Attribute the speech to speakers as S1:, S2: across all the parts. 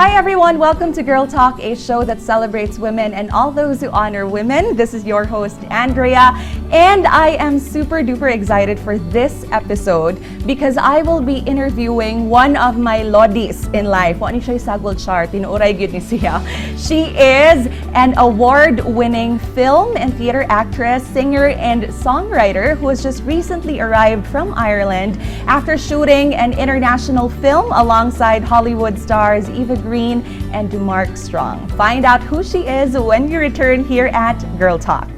S1: Hi everyone, welcome to Girl Talk, a show that celebrates women and all those who honor women. This is your host, Andrea, and I am super duper excited for this episode because I will be interviewing one of my lodis in life. Wa ni siya sagol, char, tinuoray gyud ni siya. She is an award-winning film and theater actress, singer, and songwriter who has just recently arrived from Ireland after shooting an international film alongside Hollywood stars Eva Green and Mark Strong. Find out who she is when we return here at Girl Talk.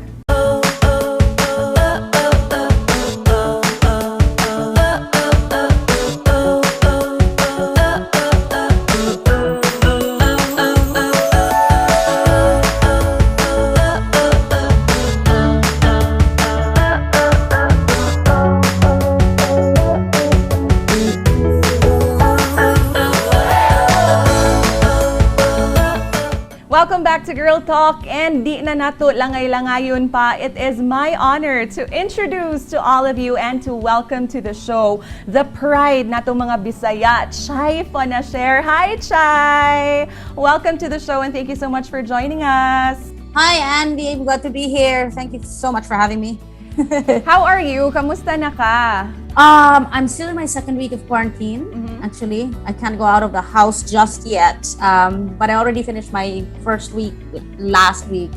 S1: Welcome back to Girl Talk, and di na nato langay-langayon pa. It is my honor to introduce to all of you and to welcome to the show the pride nato mga Bisaya, Chai Fonacier. Hi, Chai! Welcome to the show and thank you so much for joining us.
S2: Hi, Andy. I'm glad to be here. Thank you so much for having me.
S1: How are you? Kamusta na ka?
S2: I'm still in my second week of quarantine. Actually, I can't go out of the house just yet. But I already finished my first week last week.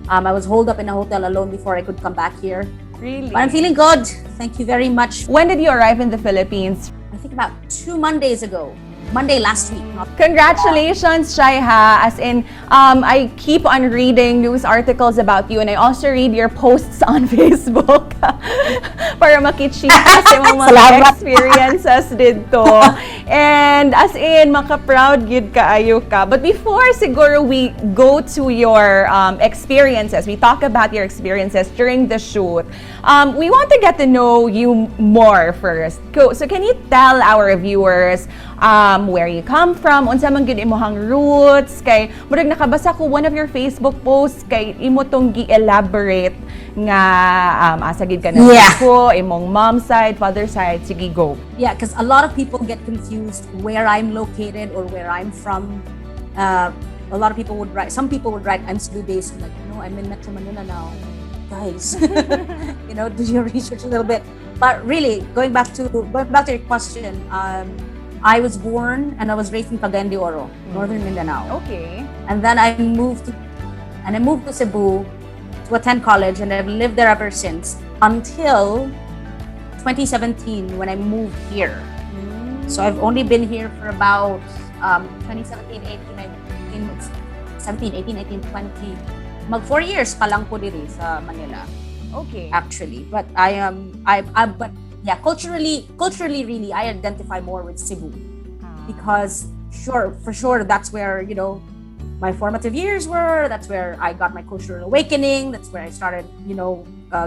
S2: I was holed up in a hotel alone before I could come back here.
S1: Really?
S2: But I'm feeling good. Thank you very much.
S1: When did you arrive in the Philippines?
S2: I think about 2 Mondays ago. Monday last week. Not
S1: Congratulations, Chai, ha. As in, I keep on reading news articles about you and I also read your posts on Facebook para makichika sa imong mga
S2: Salamat.
S1: Experiences didto. And as in, maka-proud gyud kaayo ka. But before siguro we go to your experiences, we talk about your experiences during the shoot, we want to get to know you more first. So can you tell our viewers where you come from, unsa man gyud imong roots, kay murag nakabasa ko one of your Facebook posts kay imo tong gi-elaborate nga asa gyud ka na ko, imong mom side, father side, sige, go.
S2: Yeah, because a lot of people get confused where I'm located or where I'm from. A lot of people would write, some people would write, "I'm Cebu based." I'm like, "No, I'm in Metro Manila now. Guys, do your research a little bit." But really, going back to your question, I was born and I was raised in Cagayan de Oro, Northern Mindanao. And then I moved to Cebu to attend college, and I've lived there ever since until 2017 when I moved here. So I've only been here for about 2017, 18, 19, 17, 18, 19, 20. Mag 4 years pa lang ko diri sa Manila actually. But I am I but yeah, culturally really I identify more with Cebu because sure for sure that's where my formative years were. That's where I got my cultural awakening. That's where I started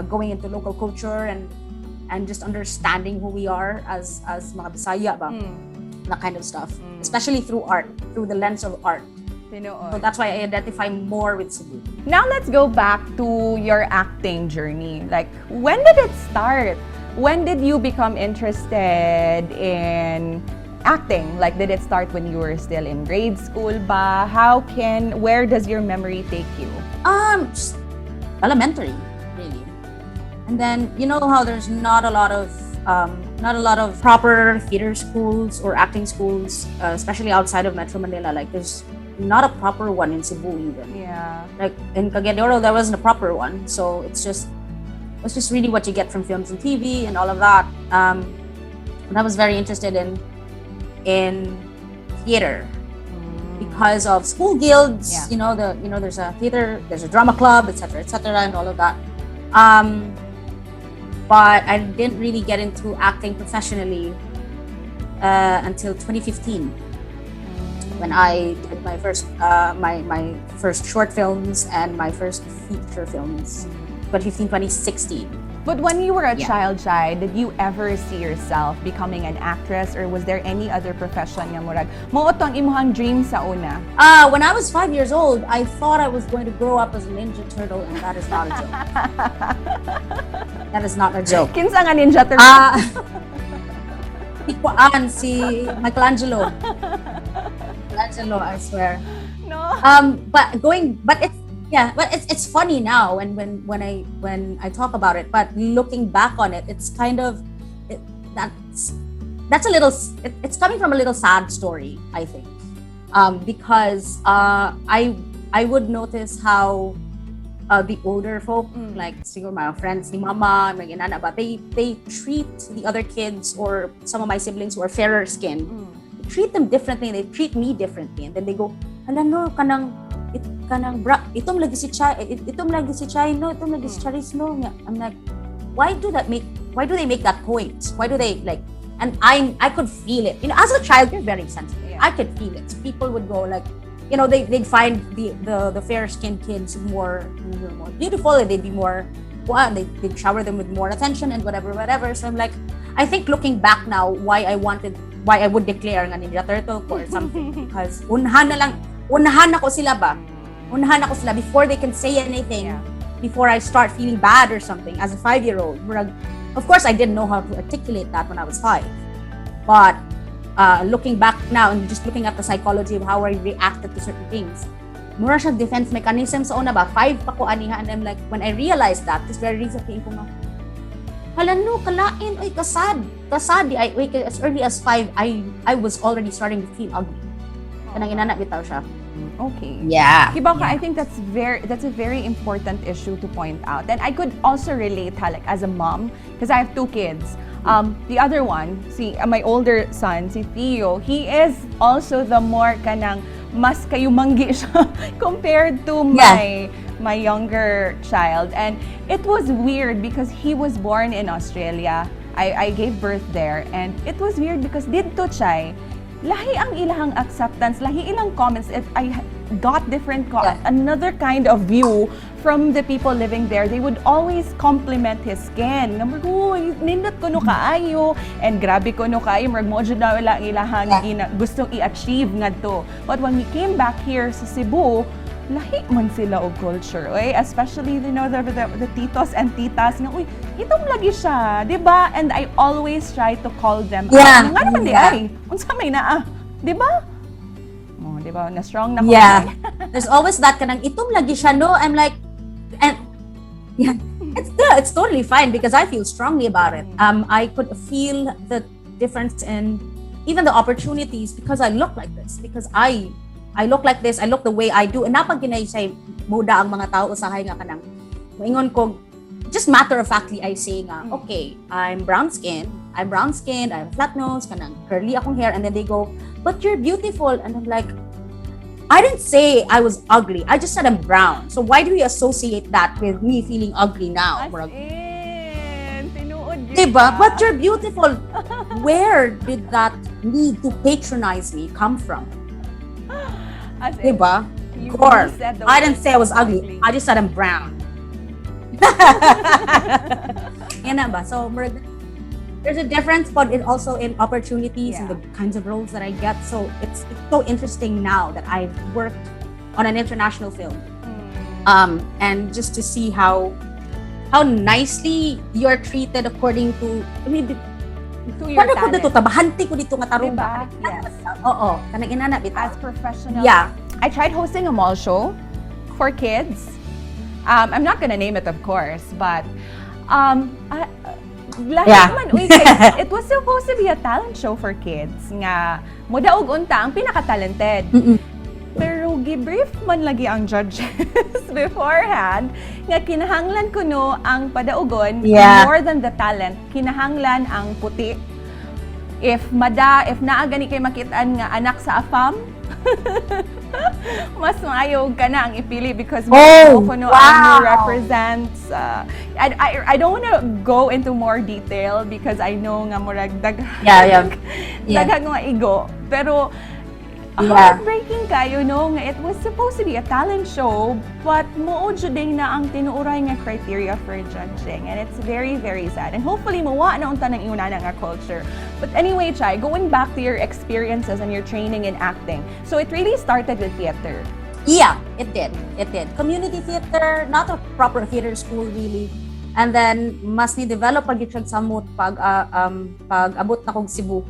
S2: going into local culture and just understanding who we are as mga Bisaya ba, that kind of stuff, especially through art, through the lens of art.
S1: Tinuod.
S2: So that's why I identify more with Cebu.
S1: Now let's go back to your acting journey. Like, when did it start? When did you become interested in acting? Like, did it start when you were still in grade school ba? Where does your memory take you?
S2: Just elementary, really. And then you know how there's not a lot of proper theater schools or acting schools, especially outside of Metro Manila. Like, there's not a proper one in Cebu even. Like in Cagayan de Oro, there wasn't a proper one. So it's just really what you get from films and TV and all of that. And I was very interested in theater because of school guilds. There's a theater, there's a drama club, etc., etc., and all of that. But I didn't really get into acting professionally until 2015 when I did my first short films and my first feature films. 2015, 2016.
S1: But when you were a child, Chai, did you ever see yourself becoming an actress or was there any other profession nga murag mao to ang imuhang dream sa una?
S2: When I was 5 years old, I thought I was going to grow up as a Ninja Turtle, and that is not a joke. That is not a joke.
S1: Kinsa nga Ninja Turtle?
S2: Ah, si kuan, si Michelangelo. Michelangelo. Angelo, I swear.
S1: No.
S2: But it's yeah, but it's funny now and when I talk about it, but looking back on it, it's kind of it, that's a little it, it's coming from a little sad story, I think, because I would notice how the older folk, like siguro mga friends ni mama, mga inana ba, they treat the other kids or some of my siblings who are fairer skinned, treat them differently, they treat me differently, and then they go, "Hala no, kanang it, kanang bra, itom lagi si Chai, itom lagi si Chai no, itom lagi si Charis no." Nga, I'm like, why do they make that point? Why do they like, and I could feel it. As a child, you're very sensitive. I could feel it. People would go like, they'd find the fair skinned kids more beautiful, and they'd be more, well, they'd shower them with more attention and whatever, whatever. So I'm like, I think looking back now, why I would declare nga Ninja Turtle ko or something, because unhan na lang, unahan ako sila ba? Unahan ako sila before they can say anything, before I start feeling bad or something as a 5-year-old. Murag, of course, I didn't know how to articulate that when I was 5. But looking back now and just looking at the psychology of how I reacted to certain things, mura siya defense mechanism sa una ba? 5 pa ko aniha, and I'm like, when I realized that, this very recently, ko nga, "Hala no, kalain, oy, kasad. Kasad, ay, oy," as early as 5, I was already starting to feel ugly. Kanang inana bitaw siya.
S1: Okay. Kibaw ka, I think that's a very important issue to point out. And I could also relate ha, like as a mom, because I have two kids. The other one, si my older son, si Theo, he is also the more kanang mas kayumanggi siya compared to my younger child. And it was weird because he was born in Australia. I gave birth there, and it was weird because didto, Chai, lahi ang ilahang acceptance, lahi ilang comments. If I got different another kind of view from the people living there, they would always compliment his skin. Nga murag, "Uy, nindot kuno kaayo," and "Grabe kuno kaayo," murag mo jud na wala ang ilahang gustong i-achieve ngadto. But when we came back here sa Cebu, lahi man sila og culture, oy, especially the titos and titas nga, "Uy, itom lagi siya," di ba? And I always try to call them out. Nga naman di ay, unsa may naa, di ba? Oh, di ba? Na strong na ko.
S2: Yeah. There's always that kanang "Itom lagi siya no." I'm like, and yeah, it's totally fine because I feel strongly about it. I could feel the difference in even the opportunities because I look like this, because I look like this, I look the way I do. And naa pa gyud say muda ang mga tao usahay nga kanang moingon ko, just matter of factly I say nga, "Okay, I'm brown skinned, I have flat nose, kanang curly akong hair," and then they go, "But you're beautiful." And I'm like, "I didn't say I was ugly. I just said I'm brown. So why do you associate that with me feeling ugly now?"
S1: As
S2: Murag,
S1: in, tinuod gyud
S2: diba?
S1: ka.
S2: "But you're beautiful." Where did that need to patronize me come from?
S1: As in,
S2: Diba?
S1: you
S2: Girl,
S1: really said the
S2: I didn't
S1: word
S2: say I was ugly.
S1: ugly.
S2: I just said I'm brown. Yan na ba? So, murag, there's a difference, but it also in opportunities and the kinds of roles that I get. So, it's so interesting now that I've worked on an international film. And just to see how nicely you're treated according to, I mean,
S1: To your
S2: paano ko
S1: talent.
S2: Dito, tabahante ko dito nga tarong
S1: Diba?
S2: ba?
S1: Yes.
S2: Oo, kanang inana bitaw.
S1: As professional. I tried hosting a mall show for kids. I'm not gonna name it, of course, but lahi man, uy, kay it was supposed to be a talent show for kids nga mudaog unta ang pinaka-talented. Pero gi-brief man lagi ang judges beforehand nga kinahanglan kuno ang padaugon more than the talent, kinahanglan ang puti. If naa gani kay makitaan nga anak sa AFAM, mas maayo ka na ang ipili because kuno ang represents I don't wanna go into more detail because I know nga murag daghang daghang mga igo, pero heartbreaking kayo no nga it was supposed to be a talent show, but mao jud na ang tinuoray nga criteria for judging, and it's very, very sad, and hopefully mawa na unta ng ingon nga culture. But anyway, Chai, going back to your experiences and your training in acting, so it really started with theater?
S2: Yeah, it did. It did. Community theater, not a proper theater school really. And then mas ni develop pag siya samot pag pag abot na kog Cebu.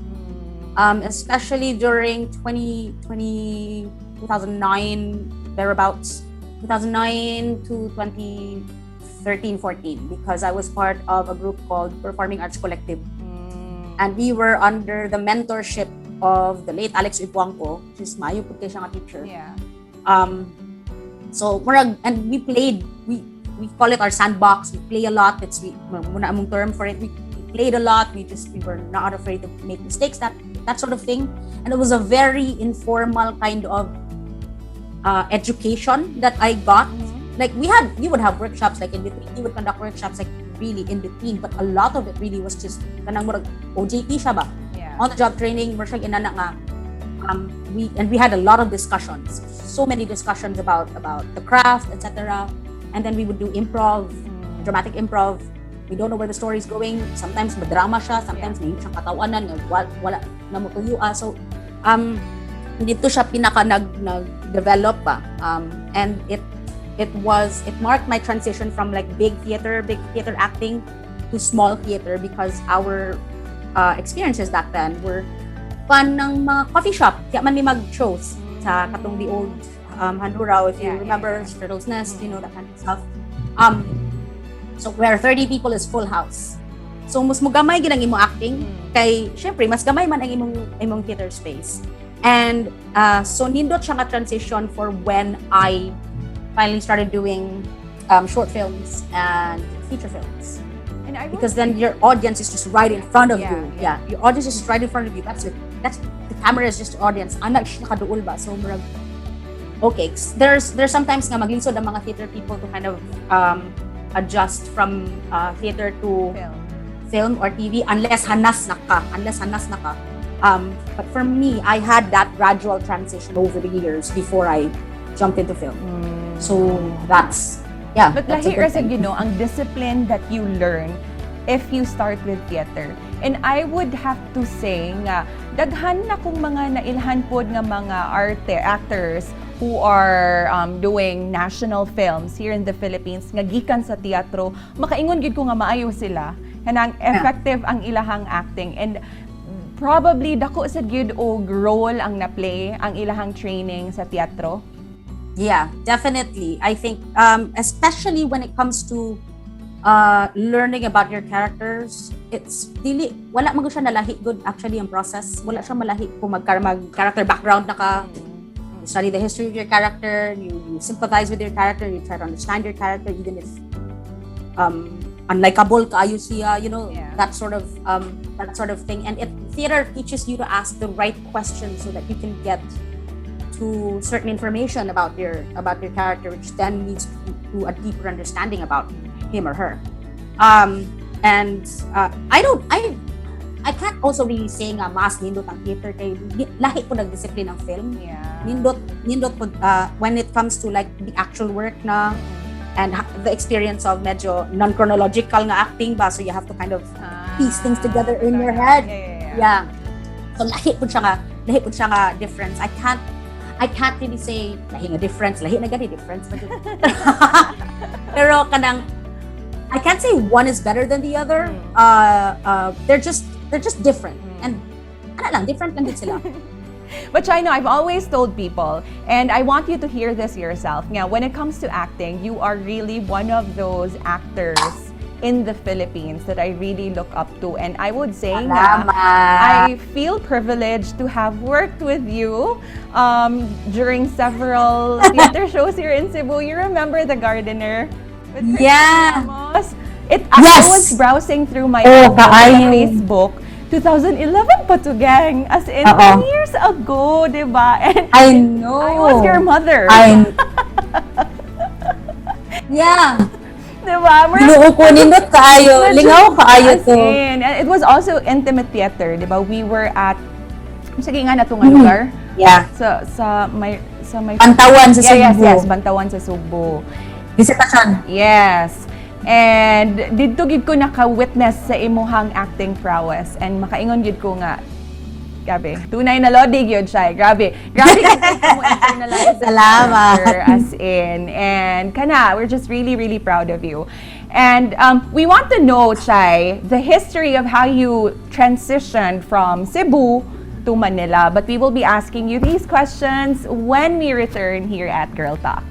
S2: Especially during 2020, 2009, thereabouts, 2009 to 2013, 14, because I was part of a group called Performing Arts Collective. And we were under the mentorship of the late Alex Ipuangco, which is maayo pud kay siya nga teacher. So murag, and we played, we call it our sandbox. We play a lot. It's we mao na among term for it. We played a lot. We were not afraid to make mistakes, that sort of thing. And it was a very informal kind of education that I got. Like we would have workshops like in between. We would conduct workshops like really in between, but a lot of it really was just kanang murag OJT siya ba?
S1: Yeah.
S2: On the job training, murag siyang inana nga we had a lot of discussions, so many discussions about the craft, etc. And then we would do improv, dramatic improv. We don't know where the story is going. Sometimes madrama siya, sometimes may siyang katawanan nga wala na motuyo ah. So didto siya pinaka nag develop ba. And it marked my transition from like big theater acting to small theater because our experiences back then were fun ng mga coffee shop. Kaya man may mag-shows sa katong the old Handuraw, if you remember, Turtle's Nest, that kind of stuff. So where 30 people is full house. So mas mugamay gyud ang imong acting kay syempre mas gamay man ang imong theater space. And so nindot siya nga transition for when I finally started doing short films and feature films
S1: And I would
S2: because then your audience is just right in front of you. Yeah, your audience is just right in front of you. That's the camera is just the audience. Ana siya nakaduol ba? So murag okay, there's sometimes nga maglisod ang mga theater people to kind of adjust from theater to
S1: film.
S2: Film or TV unless hanas na ka, unless hanas na ka. But for me, I had that gradual transition over the years before I jumped into film. So that's yeah.
S1: But
S2: That's a
S1: lahi
S2: good
S1: ra sad
S2: thing.
S1: Ang discipline that you learn if you start with theater. And I would have to say nga daghan na kong mga nailhan pod nga mga arte actors who are doing national films here in the Philippines nga gikan sa teatro, makaingon gid ko nga maayo sila. Kanang effective ang ilahang acting and probably dako sad gyud og role ang na-play ang ilahang training sa teatro.
S2: Yeah, definitely. I think, especially when it comes to learning about your characters, it's dili wala man gud siya nalahi good actually ang process. Wala siya malahi kung mag character background na ka. You study the history of your character, you sympathize with your character, you try to understand your character even if unlikable kaayo siya, that sort of thing. And it theater teaches you to ask the right questions so that you can get to certain information about your character, which then leads to a deeper understanding about him or her. And I don't I can't also really say nga mas nindot ang theater kay lahi pud ang discipline ang film. Nindot po when it comes to like the actual work na and the experience of medyo non-chronological nga acting ba, so you have to kind of piece things together in your head.
S1: Yeah.
S2: So lahi pud siya nga difference. I can't really say lahi nga difference, lahi na gani difference but pero kanang I can't say one is better than the other. They're just different. And ano lang, different lang din sila.
S1: But Chino, I've always told people, and I want you to hear this yourself. Now, when it comes to acting, you are really one of those actors in the Philippines that I really look up to. And I would say nga,
S2: Salamat.
S1: I feel privileged to have worked with you during several theater shows here in Cebu. You remember The Gardener? With Christine
S2: Yeah.
S1: Ramos? I was browsing through my
S2: Oh, kaayo.
S1: Facebook. 2011 pa to, gang. As in,
S2: Oo.
S1: 10 years ago, di ba? And
S2: I know.
S1: I was your mother.
S2: I Yeah.
S1: Di ba?
S2: Ginoo ko, nindot kaayo. Lingaw kaayo
S1: As
S2: to.
S1: in, and it was also intimate theater, di ba? We were at, sige nga na nga lugar?
S2: Yeah.
S1: Sa may
S2: Pantawan sa
S1: Yeah, yes,
S2: Sugbo.
S1: Yes, Bantawan sa Sugbo.
S2: Visitasyon.
S1: Yes. And didto gid ko naka-witness sa imuhang acting prowess and makaingon gid ko nga grabe. Tunay na lodi gyud siya. Grabe. Grabe gid ko mo internalize the
S2: Salamat.
S1: Character as in. And kana, we're just really, really proud of you. And we want to know, Chai, the history of how you transitioned from Cebu to Manila? But we will be asking you these questions when we return here at Girl Talk.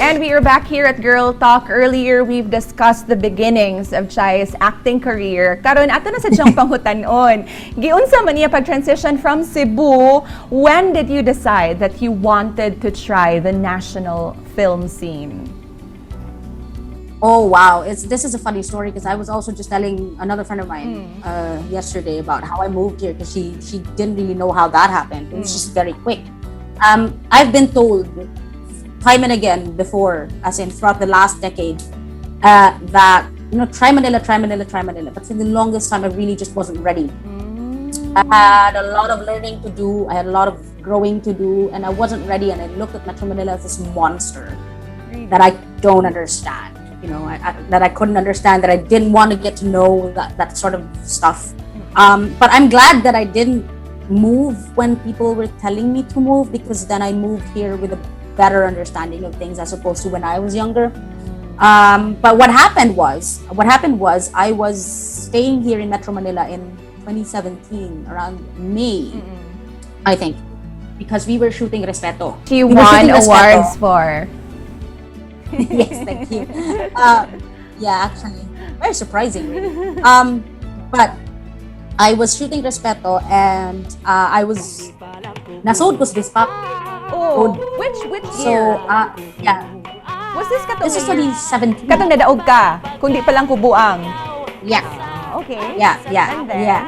S1: And we are back here at Girl Talk. Earlier, we've discussed the beginnings of Chai's acting career. Karon ato na sa siyang pangutan-on. Giunsa man niya pag-transition from Cebu? When did you decide that you wanted to try the national film scene?
S2: Oh wow, it's this is a funny story because I was also just telling another friend of mine yesterday about how I moved here because she didn't really know how that happened. It was just very quick. I've been told time and again before, as in throughout the last decade, that try Manila, try Manila, try Manila. But for the longest time, I really just wasn't ready. I had a lot of learning to do. I had a lot of growing to do, and I wasn't ready. And I looked at Metro Manila as this monster that I don't understand. That I couldn't understand, that I didn't want to get to know that sort of stuff. But I'm glad that I didn't move when people were telling me to move, because then I moved here with a better understanding of things as opposed to when I was younger. But what happened was I was staying here in Metro Manila in 2017, around May, I think, because we were shooting Respeto.
S1: She
S2: We were
S1: won
S2: shooting Respeto.
S1: Awards for.
S2: Yes, thank you. Yeah, actually, very surprising, really. But I was shooting Respeto and I was nasod ko sa Vispop.
S1: Oh, which
S2: So,
S1: year?
S2: Yeah,
S1: Was this katong
S2: this is 2017.
S1: Katong nadaog ka, kung di pa lang kubuang?
S2: Yeah.
S1: Okay.
S2: Yeah.
S1: And then?
S2: Yeah.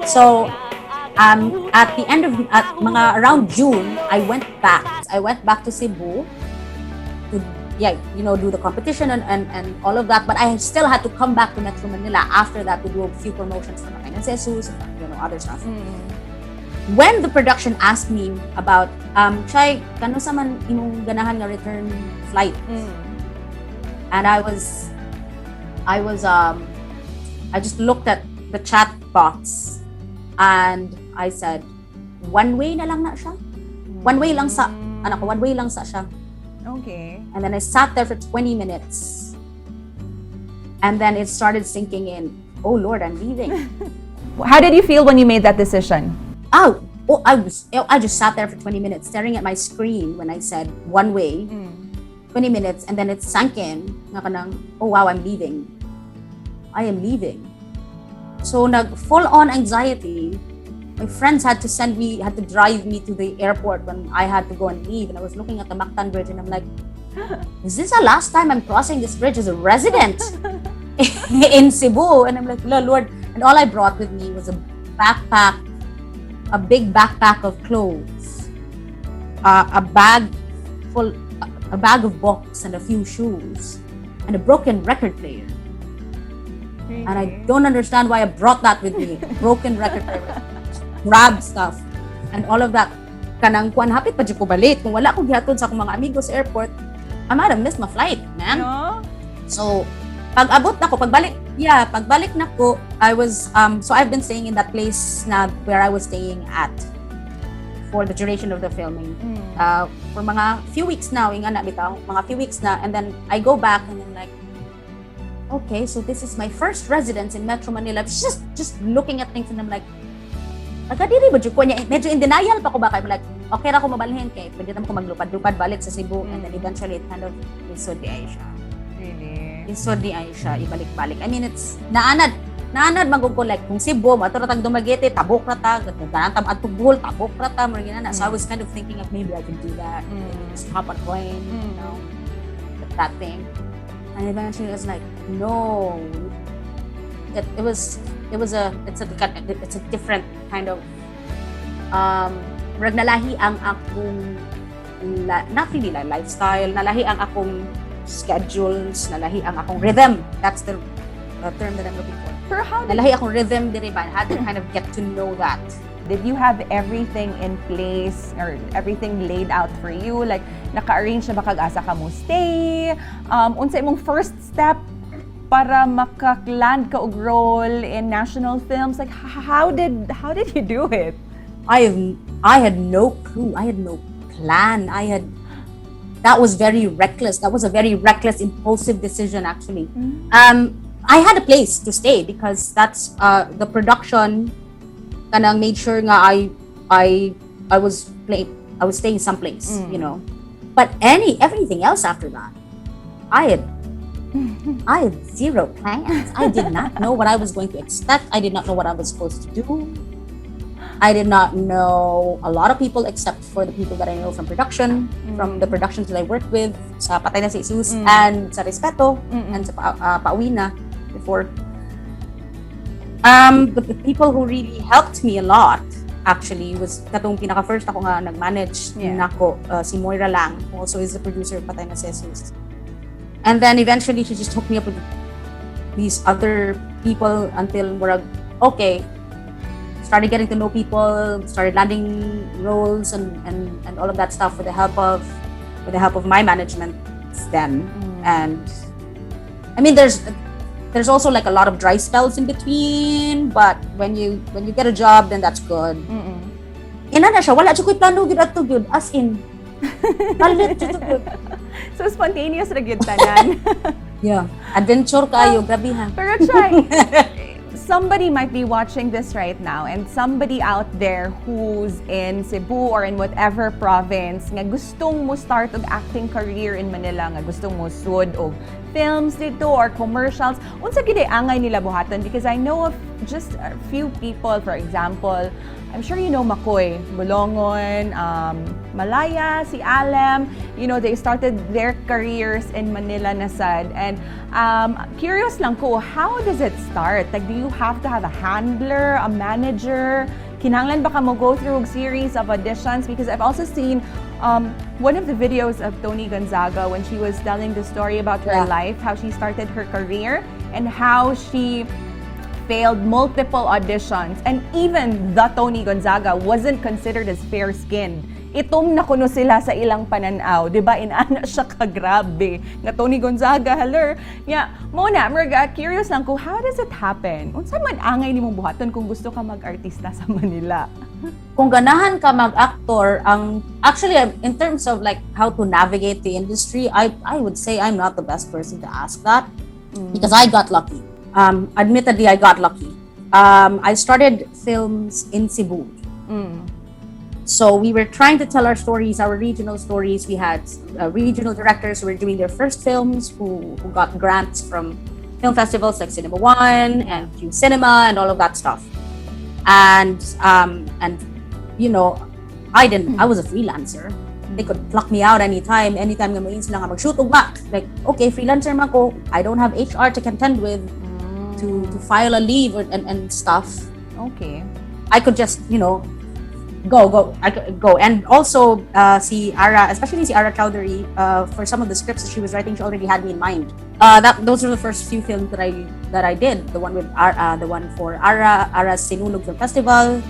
S2: So, at the end of at mga around June, I went back. I went back to Cebu to do the competition and all of that. But I still had to come back to Metro Manila after that to do a few promotions for Matay Si Jesus and other stuff. When the production asked me about, "Chai, kanus-a man imong ganahan nga return flight?" And I just looked at the chat box and I said, "One way na lang na siya. One way lang sa, ano ko, one way lang sa siya." And then I sat there for 20 minutes. And then it started sinking in. Oh Lord, I'm leaving.
S1: How did you feel when you made that decision?
S2: Oh, I just sat there for 20 minutes staring at my screen when I said one way, 20 minutes, and then it sank in. Nga kanang, "Oh wow, I'm leaving. I am leaving." So nag full on anxiety. My friends had to drive me to the airport when I had to go and leave. And I was looking at the Mactan Bridge and I'm like, "Is this the last time I'm crossing this bridge as a resident in Cebu?" And I'm like, "Lord." And all I brought with me was a backpack, a big backpack of clothes, a bag of books and a few shoes, and a broken record player. And I don't understand why I brought that with me. Broken record player. Grab stuff. And all of that. Kanang kuan, hapit pa jud ko balik. Kung wala ko gihatod sa akong mga amigo sa airport, I might have missed my flight, man.
S1: No?
S2: So, pag abot nako, pagbalik, yeah, pagbalik nako, I was so I've been staying in that place na where I was staying at for the duration of the filming. For mga few weeks now, ingana bitaw, mga few weeks na, and then I go back and I'm like, "Okay, so this is my first residence in Metro Manila." Just looking at things and I'm like, "Taga diri ba jud ko niya?" Medyo in denial pa ko ba kay I'm like, okay ra ko mabalhin kay pwede naman ko maglupad-lupad balik sa Cebu, and then eventually it kind of lisod diay siya.
S1: Really?
S2: Lisod diay siya ibalik-balik. I mean, it's naanad man gud ko, like kung Cebu, maadto ra tag Dumaguete, tabok ra ta, ganahan ta adto Bohol, tabok ra ta, murag ingana. So I was kind of thinking of maybe I could do that. Just hop on a plane, that thing. And eventually it was like, no. It was a it's a different kind of murag nalahi ang akong not really like lifestyle, nalahi ang akong schedules, nalahi ang akong rhythm. That's the term that I'm looking for.
S1: Pero how did,
S2: Nalahi akong rhythm diri ba? I had to kind of get to know that.
S1: Did you have everything in place or everything laid out for you? Like, naka-arrange na ba kag asa ka mo stay? Unsa imong first step para maka-land ka og role in national films? Like, how did you do it?
S2: I had no clue. I had no plan. I had that was very reckless. That was a very reckless, impulsive decision, actually. I had a place to stay because that's the production kanang made sure nga I was staying someplace, But any everything else after that, I had zero plans. I did not know what I was going to expect. I did not know what I was supposed to do. I did not know a lot of people except for the people that I know from production, from the productions that I worked with, sa Patay na si Jesus, and sa Respeto, and sa Pauwi Na before. But the people who really helped me a lot actually was katong pinaka first ako nga nag-manage nako, si Moira Lang, who also is the producer of Patay na si Jesus. And then eventually she just hooked me up with these other people until murag okay, started getting to know people, started landing roles and all of that stuff with the help of my management then. And I mean, there's also like a lot of dry spells in between, but when you get a job, then that's good. Ina na siya, wala jud ko'y plano gyud ato gyud, as in. Palit jud gyud.
S1: So spontaneous ra gyud tanan.
S2: Yeah. Adventure kaayo, grabe ha.
S1: Pero Chai, somebody might be watching this right now and somebody out there who's in Cebu or in whatever province nga gustong mo start og acting career in Manila, nga gustong mo sud og films dito or commercials, unsa gyud ay angay nila buhaton? Because I know of just a few people, for example, I'm sure you know Makoy Bolongon, Malaya, si Alem, they started their careers in Manila na sad. And curious lang ko, how does it start? Like, do you have to have a handler, a manager? Kinahanglan ba ka mo go through a series of auditions? Because I've also seen one of the videos of Toni Gonzaga when she was telling the story about her life, how she started her career, and how she failed multiple auditions, and even the Toni Gonzaga wasn't considered as fair-skinned. Itom na kuno sila sa ilang pananaw, 'di ba? Inana siya kagrabe. Nga Toni Gonzaga, haler. Nya, mao na, murag, curious lang ko, how does it happen? Unsa man angay nimong buhaton kung gusto ka mag-artista sa Manila?
S2: Kung ganahan ka mag-actor, ang actually, in terms of like how to navigate the industry, I would say I'm not the best person to ask that because I got lucky. Admittedly, I got lucky. I started films in Cebu. So we were trying to tell our stories, our regional stories. We had regional directors who were doing their first films who got grants from film festivals like Cinema One and Q Cinema and all of that stuff. And I didn't. I was a freelancer. They could pluck me out anytime, anytime nga moingon sila nga mag-shoot ugma. Like, okay, freelancer man ko. I don't have HR to contend with to file a leave and stuff. I could just go, go, I could go. And also, si Ara, especially si Ara Chowdhury, for some of the scripts that she was writing, she already had me in mind. That those were the first few films that I did. The one with Ara, the one for Ara, Ara's Sinulog Film Festival.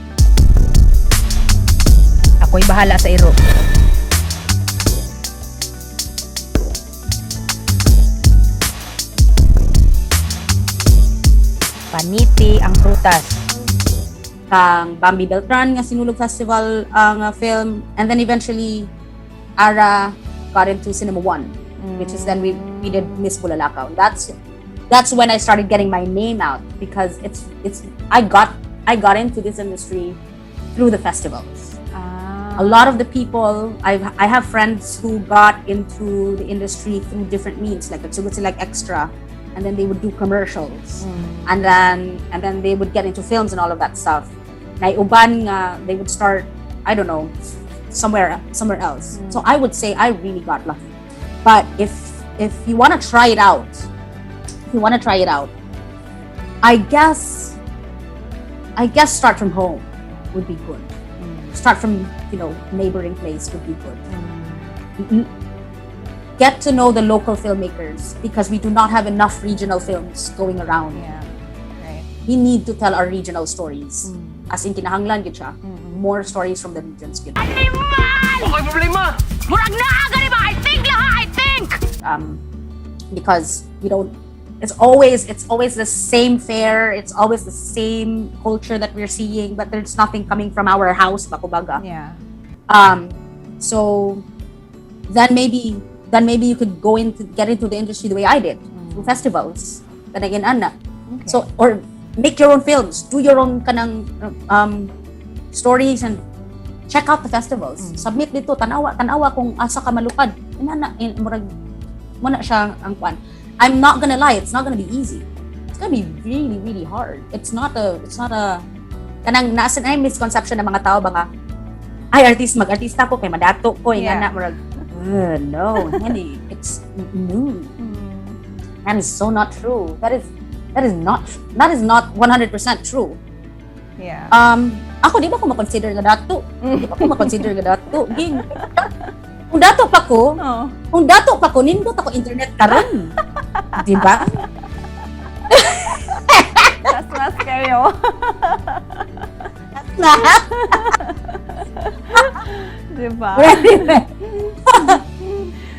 S3: Ako'y bahala sa iro. Paniti ang prutas.
S2: Kang Bambi Beltran nga Sinulog Festival ang film, and then eventually Ara got into Cinema One, which is then we did Miss Bulalakaw. That's when I started getting my name out because it's I got into this industry through the festivals. A lot of the people I have friends who got into the industry through different means, like nagsugod sila like extra, and then they would do commercials, and then they would get into films and all of that stuff. Naay uban nga they would start, I don't know, somewhere else. So I would say I really got lucky. But if you want to try it out, if you want to try it out, I guess start from home would be good. Start from neighboring place would be good. Get to know the local filmmakers because we do not have enough regional films going around. We need to tell our regional stories. As in, kinahanglan gyud siya. More stories from the regions gyud.
S4: Okay, problema!
S3: Murag naa gani ba? I think laha, I think!
S2: Because we don't it's always the same fare, it's always the same culture that we're seeing, but there's nothing coming from our house ba, kumbaga. So then maybe you could go into get into the industry the way I did, through festivals. Kanang ana. So or make your own films, do your own kanang stories and check out the festivals. Submit didto, tanawa, tanawa kung asa ka malupad. Inana in, murag mao na siya ang kwan. I'm not gonna lie, it's not gonna be easy. It's gonna be really, really hard. It's not a kanang nasa na misconception ng mga tao ba nga, "Ay, artist, mag-artista ko kay madato ko." Ingana, murag, no, honey, it's no. That is so not true. That is not 100% true. Ako, di ba ko ma-consider nga dato? Di ba ko ma-consider nga dato? Ging. Kung dato pa ko, kung dato pa ko, nindot ako internet karon. Di ba?
S1: Tas mas kayo.
S2: Na.
S1: Diba?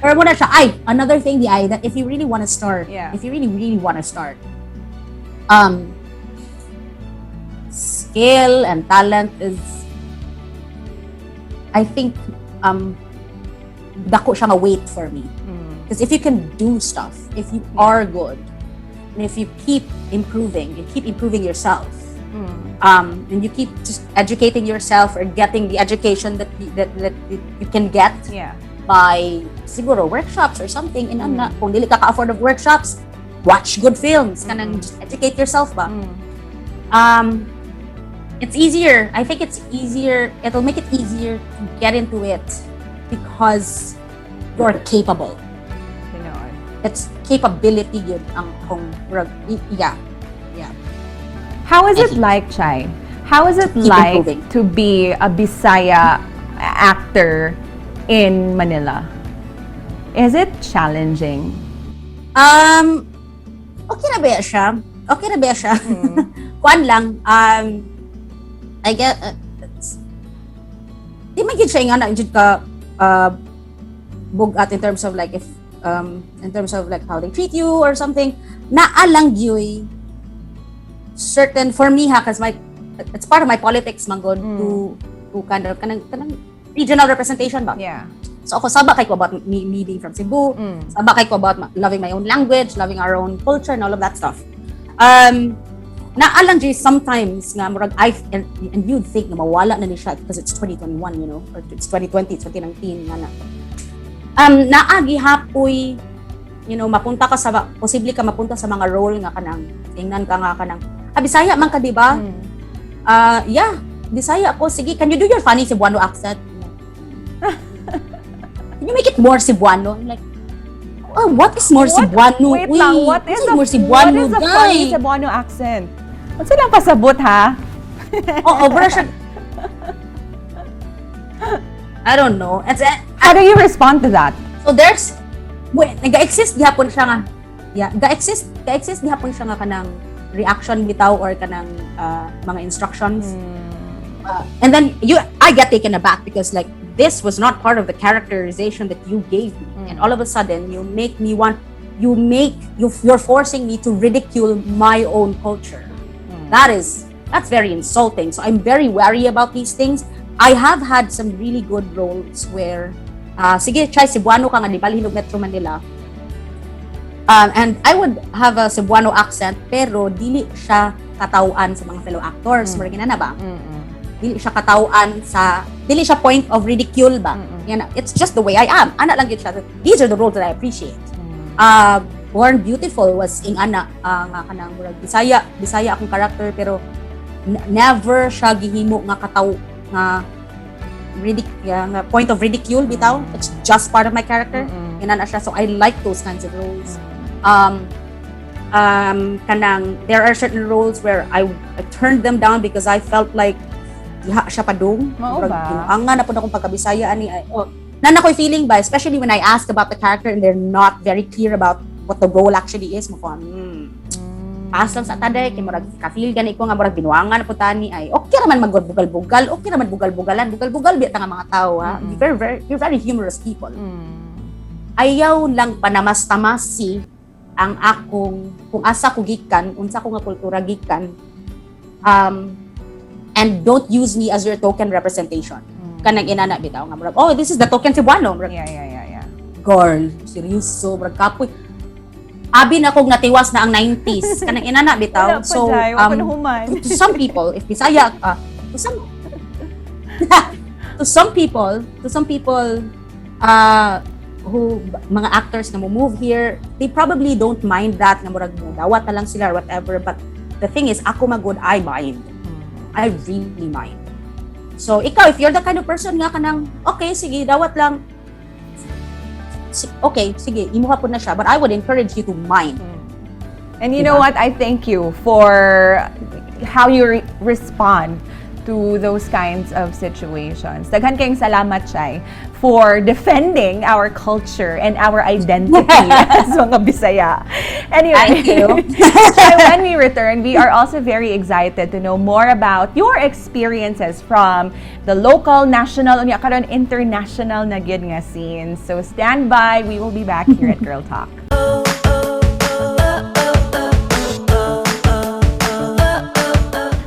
S2: Or mao na siya, ay, another thing, the ay, that if you really want to start, if you really, really want to start, skill and talent is, I think, dako siya nga weight for me. Because if you can do stuff, if you are good, and if you keep improving, you keep improving yourself, and you keep just educating yourself or getting the education that you can get by siguro workshops or something in ana. Kung dili ka ka-afford of workshops, watch good films, kanang just educate yourself ba. It's easier, I think it's easier, it'll make it easier to get into it because you're capable.
S1: Tinuod.
S2: It's capability yun ang kung yeah.
S1: How is it like, Chai? How is it
S2: Keep
S1: like
S2: improving.
S1: To be a Bisaya actor in Manila? Is it challenging?
S2: Okay na ba siya? Okay na ba siya? Kuan lang, I get, di man gid siya nga na jud ka bugat in terms of like if in terms of like how they treat you or something. Naa lang gyuy certain, for me ha, 'cause my it's part of my politics man gud to kind of kanang regional representation ba. So ako, saba kay ko about me being from Cebu, saba kay ko about loving my own language, loving our own culture and all of that stuff. Naa lang jud sometimes nga murag I and you'd think nga mawala na ni siya because it's 2021, or it's 2020, 2019 nga na. Naa gihapoy, mapunta ka sa posible ka mapunta sa mga role nga kanang tingnan ka nga kanang, "Ah, Bisaya man ka, di ba?" "Ah, yeah, Bisaya ako." "Sige, can you do your funny Cebuano accent? Can you make it more Cebuano?" I'm like, "Oh, what is more Cebuano?"
S1: Wait
S2: Uy,
S1: lang, what is
S2: what's
S1: a,
S2: more Cebuano,
S1: what is a funny
S2: guy?
S1: Cebuano accent? Unsa lang pasabot ha?
S2: Oo, pero siya, I don't know. It's,
S1: How do you respond to that?
S2: So there's, wait, nag-exist gihapon siya nga. Yeah, ga-exist gihapon siya nga kanang reaction bitaw or kanang mga instructions. And then I get taken aback because, like, this was not part of the characterization that you gave me. And all of a sudden you make me want you make you you're forcing me to ridicule my own culture. That's very insulting. So I'm very wary about these things. I have had some really good roles where, "Sige, try Cebuano ka nga di balhin og Metro Manila." And I would have a Cebuano accent pero dili siya kataw-an sa mga fellow actors. Murag na ba? Dili siya kataw-an sa dili siya point of ridicule ba. Yan, it's just the way I am. Ana lang gyud siya. These are the roles that I appreciate. Born Beautiful was ing ana nga kanang murag Bisaya, Bisaya akong character pero never siya gihimo nga kataw nga nga point of ridicule bitaw. It's just part of my character. Inana siya. So I like those kinds of roles. Kanang there are certain roles where I turned them down because I felt like diha siya padung.
S1: Mao
S2: Murag
S1: ba?
S2: Ang na pud akong pagkabisaya ani ay, oh, naa na ko'y feeling ba, especially when I ask about the character and they're not very clear about what the role actually is mo ko, pass lang sa taday kay murag ka-feel gani ko nga murag binuangan na pud tani ay. Okay raman magbugal-bugal, okay raman bugal-bugalan, bugal-bugal biya ta nga mga tao ha. You're very humorous people. Ayaw lang panamas-tamasi ang akong kung asa ko gikan, unsa ko nga kultura gikan, and don't use me as your token representation. Kanang inana bitaw nga murag, "Oh, this is the token Cebuano." Murag, girl, seryoso, murag kapoy. Abi na kog natiwas na ang 90s. Kanang inana bitaw.
S1: Wala pa,
S2: So,
S1: Jai. Wala pa nahuman.
S2: To some people, if Bisaya ka, to some people who mga actors na mo move here, they probably don't mind that nga murag mo dawat na lang sila or whatever. But the thing is, ako magud, I mind. I really mind. So, ikaw, if you're the kind of person nga kanang, "Okay, sige, dawat lang." Okay, sige, imuha pud na siya. But I would encourage you to mind.
S1: And you know
S2: Diba?
S1: What? I thank you for how you respond to those kinds of situations. Daghan kayong salamat, Chai, for defending our culture and our identity as mga Bisaya. Anyway,
S2: Thank you.
S1: Chai, when we return, we are also very excited to know more about your experiences from the local, national, unya karon international na gyud nga scenes. So stand by. We will be back here at Girl Talk.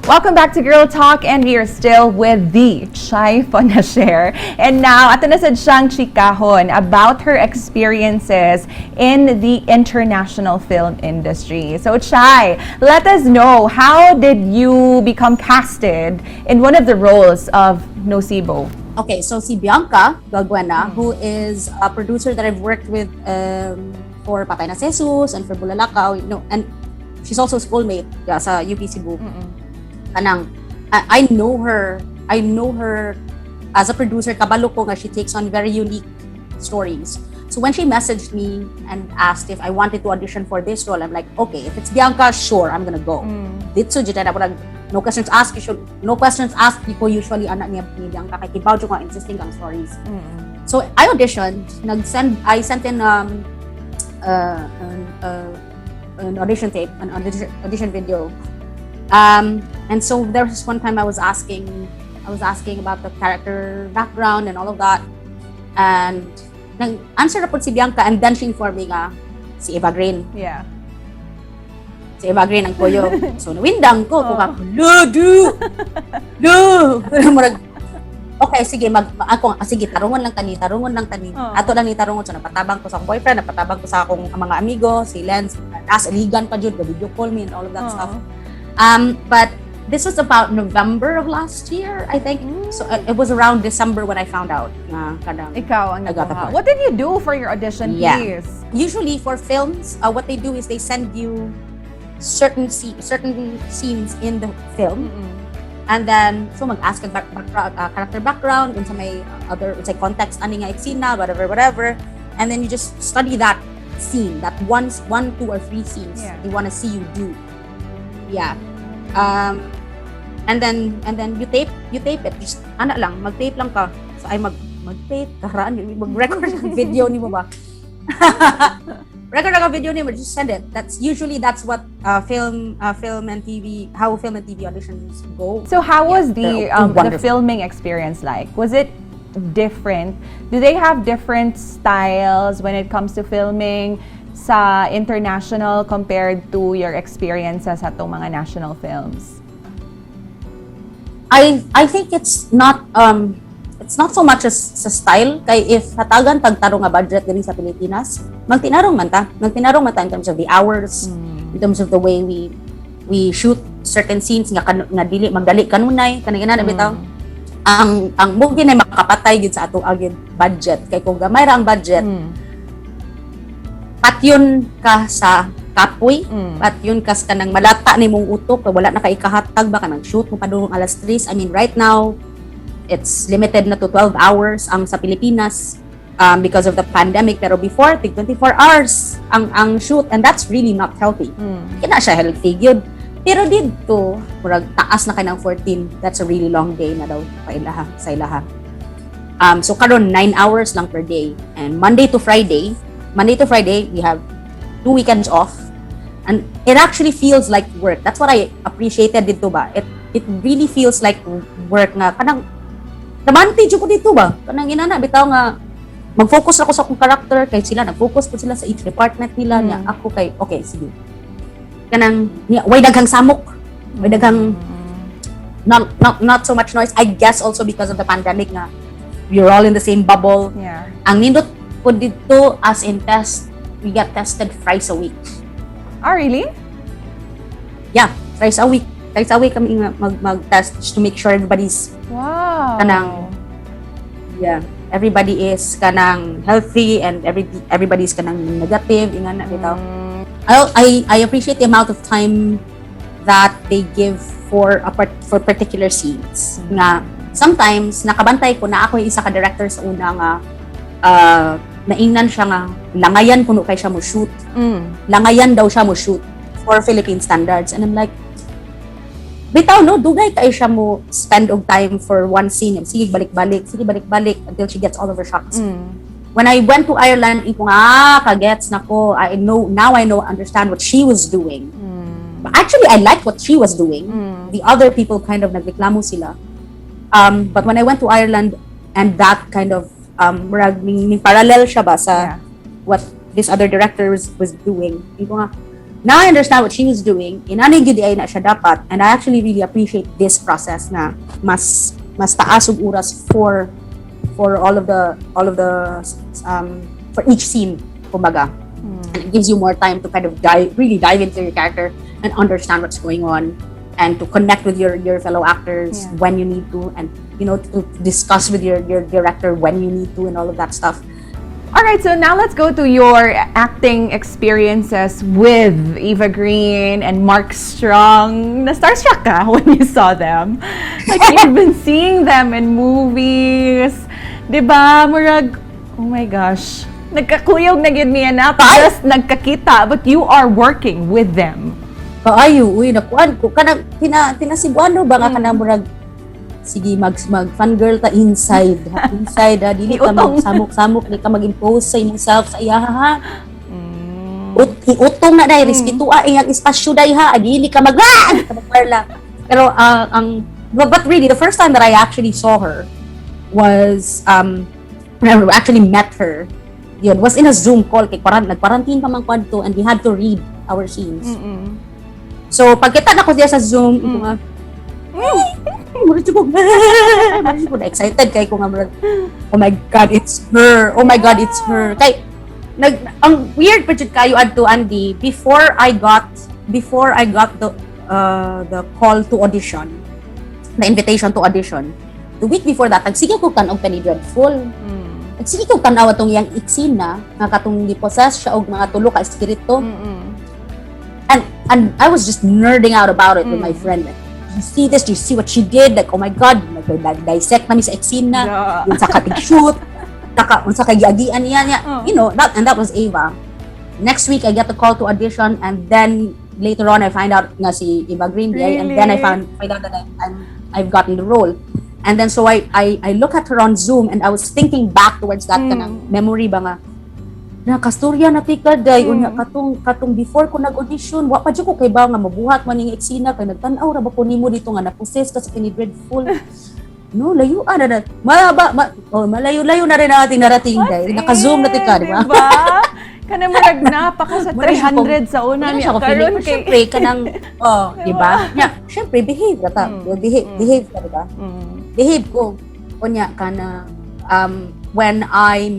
S1: Welcome back to Girl Talk, and we are still with the Chai Fonacier. And now, ato na sad siyang chikahon about her experiences in the international film industry. So Chai, let us know, how did you become casted in one of the roles of Nocebo?
S2: Okay, so si Bianca Galbuena, who is a producer that I've worked with for Patay na si Jesus and for Bulalakaw, and she's also a schoolmate, yeah, sa UP Cebu. Kanang, I know her, I know her as a producer, kabalo ko nga she takes on very unique stories. So when she messaged me and asked if I wanted to audition for this role, I'm like, "Okay, if it's Bianca, sure, I'm gonna go." Didto jud na murag no questions asked, you should, no questions asked ko usually ana niya ni Bianca kay kibaw jud ko interesting ang stories. So I auditioned, nag-send I sent in an audition tape, an audition video. And so there was one time I was asking about the character background and all of that. And nag-answer na pud si Bianca and then she informed me nga si Eva Green. Si Eva Green ang kuyog. So nawindang ko, kung ako, "Ludu! Lu!" Murag, okay, sige, mag, ako, ah, sige, tarungon lang tani, tarungon lang tani.
S1: Oo.
S2: Ato lang ni tarungon. So, napatabang ko sa akong boyfriend, napatabang ko sa akong mga amigo, si Lens, as ligan pa jud, video call me and all of that
S1: Oo.
S2: Stuff. But this was about November of last year, I think. So, it was around December when I found out na kanang,
S1: Ikaw ang
S2: I got the
S1: nakuha.
S2: part.
S1: What did you do for your audition
S2: Yeah.
S1: piece?
S2: Usually for films, what they do is they send you certain scenes in the film and then so mag-ask kag background, character background, unsa may other, unsay context ani nga eksena, whatever, whatever, and then you just study that scene, that one, two or three scenes they want to see you do. Yeah. And then you tape it. Just ana lang, mag-tape lang ka. So ay mag-tape karaan, mag-record ng video nimo ba? Record ang video nimo, just send it. That's usually that's what film and TV, how film and TV auditions go.
S1: So how
S2: Yeah,
S1: was
S2: they're
S1: the
S2: wonderful.
S1: Filming experience like? Was it different? Do they have different styles when it comes to filming sa international compared to your experiences sa atong mga national films?
S2: I think it's not so much as sa style kay if hatagan tag tarong nga budget diri sa Pilipinas, magtinarong man ta, magtinarong man ta in terms of the hours, in terms of the way we shoot certain scenes nga nga dili magdali kanunay kanang ina na bitaw. Ang movie na makapatay gid sa ato agid budget kay kung gamay ra ang budget, patyon ka sa kapoy, patyon ka sa kanang malata nimong utok, wala na ka ikahatag ba kanang shoot mo padung alas 3. I mean, right now it's limited na to 12 hours ang sa Pilipinas because of the pandemic, pero before tig 24 hours ang shoot and that's really not healthy. Kina siya healthy gyud. Pero didto murag taas na kay ng 14. That's a really long day na daw pa ilaha sa ilaha. So karon 9 hours lang per day and Monday to Friday, we have two weekends off and it actually feels like work. That's what I appreciated didto ba. It really feels like work nga kanang trabante jud ko didto ba, kanang inana bitaw nga mag-focus ako sa akong character kay sila nag-focus po sila sa each department nila niya. Ako kay okay, sige, kanang niya, way daghang samok, way daghang not so much noise. I guess also because of the pandemic nga we're all in the same bubble. Ang nindot po didto, as in test, we get tested thrice a week.
S1: Oh, really?
S2: Yeah, thrice a week. Thrice a week kami nga mag-test just to make sure everybody's kanang, yeah, everybody is kanang healthy and everybody's kanang negative ingana bitaw. I appreciate the amount of time that they give for particular scenes. Nga sometimes nakabantay ko na ako yung isa ka director sa una nga naingnan siya nga langayan kuno kay siya mo shoot. Langayan daw siya mo shoot for Philippine standards, and I'm like, bitaw no, dugay kay siya mo spend og time for one scene. Sige balik-balik, sige balik-balik until she gets all of her shots. When I went to Ireland, ko nga, ah, kagets na ko. I know, now I know, understand what she was doing. But actually, I liked what she was doing. The other people kind of nagreklamo sila. But when I went to Ireland, and that kind of, murag, ning parallel siya ba sa what this other director was doing. Ko nga, now I understand what she was doing. Inani gyud ay na siya dapat. And I actually really appreciate this process na mas taas og oras for all of the for each scene, kumbaga, and it gives you more time to kind of dive really dive into your character and understand what's going on and to connect with your fellow actors when you need to, and to discuss with your director when you need to and all of that stuff.
S1: All right, so now let's go to your acting experiences with Eva Green and Mark Strong. Na starstruck ka when you saw them? Like, you've been seeing them in movies. 'Di ba? Murag, oh my gosh. Nagkakuyog na gyud mi na just nagkakita, but you are working with them.
S2: Kaayo, uy, nakuan ko kanang tina Cebuano ba nga kanang murag sige mag fangirl ta inside ha, inside ha, dili ka
S1: Iutong.
S2: Magsamok-samok, di ka mag-impose sa imong self sa iya ha. Iutong na dai, respeto iyang espasyo dai ha, dili ka mag ah! Dili ka magparla. Pero ang but really the first time that I actually saw her was when I actually met her, yun was in a Zoom call kay nag-quarantine pa man ko adto and we had to read our scenes. So, pagkita na ko siya sa Zoom, ko nga, murag ko na excited kay ko nga murag, "Oh my God, it's her. Oh my God, it's her." Kay, ang weird pa jud kayo adto, Andy, before I got the call to audition, the invitation to audition, the week before that, nagsige ko tan-aw og Penny Dreadful. Nagsige ko tan-aw atong iyang eksena, nga katong gi-possess siya og mga tulo ka espiritu. And I was just nerding out about it with my friend. Like, "Do you see this? Do you see what she did? Like, oh my God," nag-dissect nami sa eksena, yun sa katig shoot, taka, unsa kay giagian niya niya.
S1: Oh.
S2: And that was Eva. Next week, I get the call to audition, and then later on, I find out nga si Eva Green diay, and then I
S1: Really?
S2: Find out that I've gotten the role. And then so I look at her on Zoom and I was thinking back towards that kanang memory ba nga nakastorya na tika day, unya katong before ko nag-audition, wa pa jud ko kay ba nga mabuhat man ning eksena kay nagtan-aw ra ba ko nimo dito nga na-possess ka sa Penny Dreadful. No, layo na na ma, ma, oh, malayo-layo na rin natin narating day, naka-Zoom na tika, di ba?
S1: Diba? Kana mo nagnapa ka sa
S2: Wala siya
S1: 300 sa una
S2: Wala
S1: niya.
S2: siya ko
S1: Karon
S2: feeling.
S1: kay
S2: Syempre, kanang, oh, di ba? Nya, syempre, behave ra ta. Behave, behave ka, di ba? Behave ko. Unya, kana, when I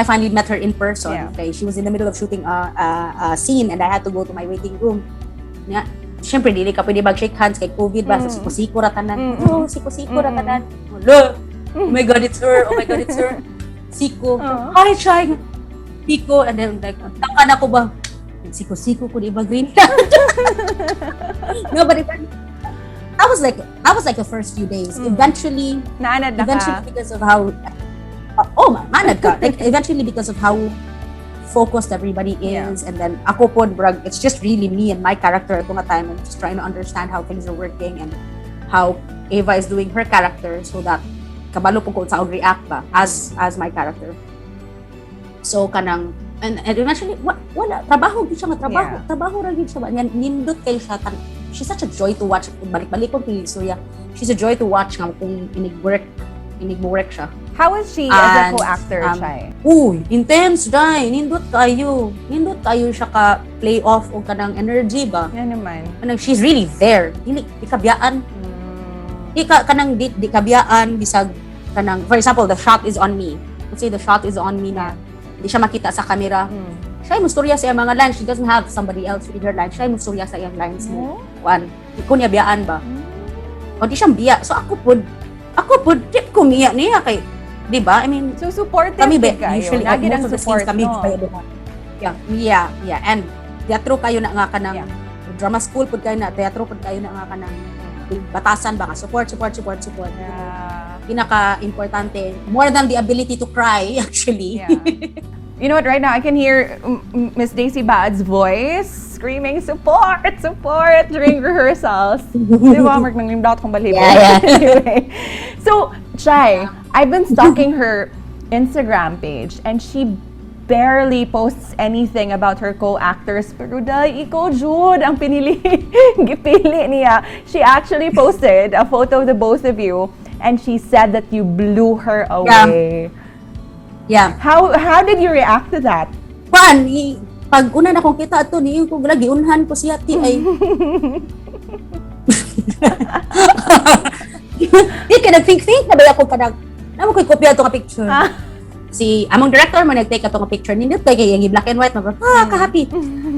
S2: finally met her in person, okay, she was in the middle of shooting a scene and I had to go to my waiting room. Nya, syempre, dili ka pwede mag-shake hands kay COVID ba? So, siko-siko ra tanan. Oh, siko-siko ra tanan. Hala, oh my God, it's her. Oh my God, it's her. Siko.
S1: Oo.
S2: "Hi, Chai." Siko. And then, like, taka na ko ba? Siko-siko ko di ba green? No, but that was like the first few days. Eventually,
S1: Naanad na
S2: eventually
S1: ka.
S2: Because of how oh, manad ka. Like, eventually because of how focused everybody is, and then ako po, brag, it's just really me and my character at nga time. I'm just trying to understand how things are working and how Eva is doing her character so that kabalo po ko sa react ba as my character. So kanang and eventually wala, trabaho gyud siya nga trabaho, trabaho ra gyud siya ba. Yan, nindot kay siya she's such a joy to watch. Balik-balik ko kay Surya, she's a joy to watch nga kung inig mo work siya.
S1: How is she as a
S2: And,
S1: co-actor, Chai?
S2: Uy, intense dai, nindot kayo. Nindot kayo siya ka play off og kanang energy ba.
S1: Yan naman.
S2: Kanang she's really there. Dili di kabiyaan. Di ka kanang di kabiyaan bisag kanang, for example, the shot is on me. Let's say the shot is on me na di siya makita sa camera. Siya mo sa iyang mga lines. She doesn't have somebody else read her lines. Siya mo sa iyang lines mo. Kuan, ko niya biyaan ba? O di siyang biya. So ako pud di ko miya niya kay, di ba? I mean,
S1: So supportive
S2: kami ba
S1: gid kayo.
S2: usually
S1: Lagi
S2: most
S1: ng
S2: of the
S1: support,
S2: scenes kami
S1: no?
S2: kayo duha. Yeah. And teatro kayo na nga kanang drama school pud kayo na, teatro pud kayo na nga kanang batasan ba nga support, support, support, support. Pinaka-importante more than the ability to cry, actually.
S1: Yeah. You know what? Right now, I can hear Miss Daisy Baad's voice screaming, "Support! Support!" during rehearsals. Di ba? Mark, nang kong balibo.
S2: Yeah.
S1: Anyway. So, Chai, I've been stalking her Instagram page and she barely posts anything about her co-actors. Pero dahil ikaw, jud, ang pinili, gipili niya. She actually posted a photo of the both of you and she said that you blew her away. How did you react to that?
S2: Kuan, pag una na kong kita ato ni ko lagi unhan ko siya ti ay. Di ka nag-think think na ba ako kanang namo ko'y kopya ato nga picture. Si among director man nag-take ato nga picture, nindot kay kay black and white man, ka-happy.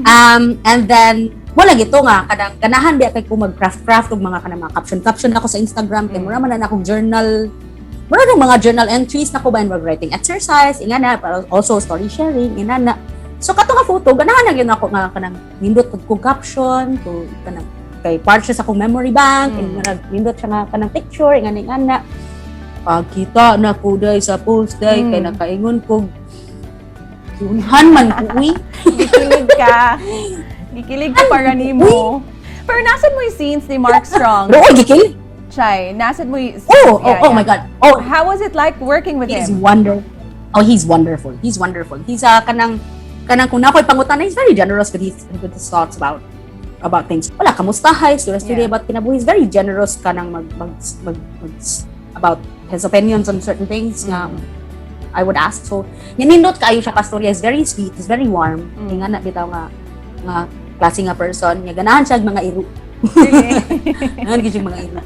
S2: And then wala gito nga kanang ganahan biya kay ko mag-craft craft og mga kanang mga caption caption ako sa Instagram kay mura man na akong journal, mura nang mga journal entries na ko ba and writing exercise ingana, pero also story sharing ingana. So kato nga photo, ganahan na gyud ako nga kanang nindot pud kog caption to kanang kay part siya sa akong memory bank and murag nindot siya nga kanang picture ingana ingana. Pagkita na ko day sa post day kay nakaingon kog unhan man ko uy.
S1: Gikilig ka. Gikilig ka para nimo. Pero nasad mo yung scenes ni Mark Strong?
S2: Pero oy, gikil.
S1: Chai, nasad mo yung
S2: Oh, oh,
S1: Yeah,
S2: oh my God. Oh,
S1: How was it like working with
S2: he's
S1: him?
S2: Wonderful. Oh, he's wonderful. He's wonderful. He's kanang kanang kung nakoy pangutana, he's very generous with his thoughts about things. Wala kamusta, hi, story story about kinabuhi. He's very generous kanang mag, mag, mag, mag about his opinions on certain things nga I would ask. So, nindot kaayo siya kastorya. He's very sweet. He's very warm. Nga na bitaw nga nga klase nga person. Nga ganahan siya og mga iro.
S1: Really?
S2: Ganahan gyud siya mga iro.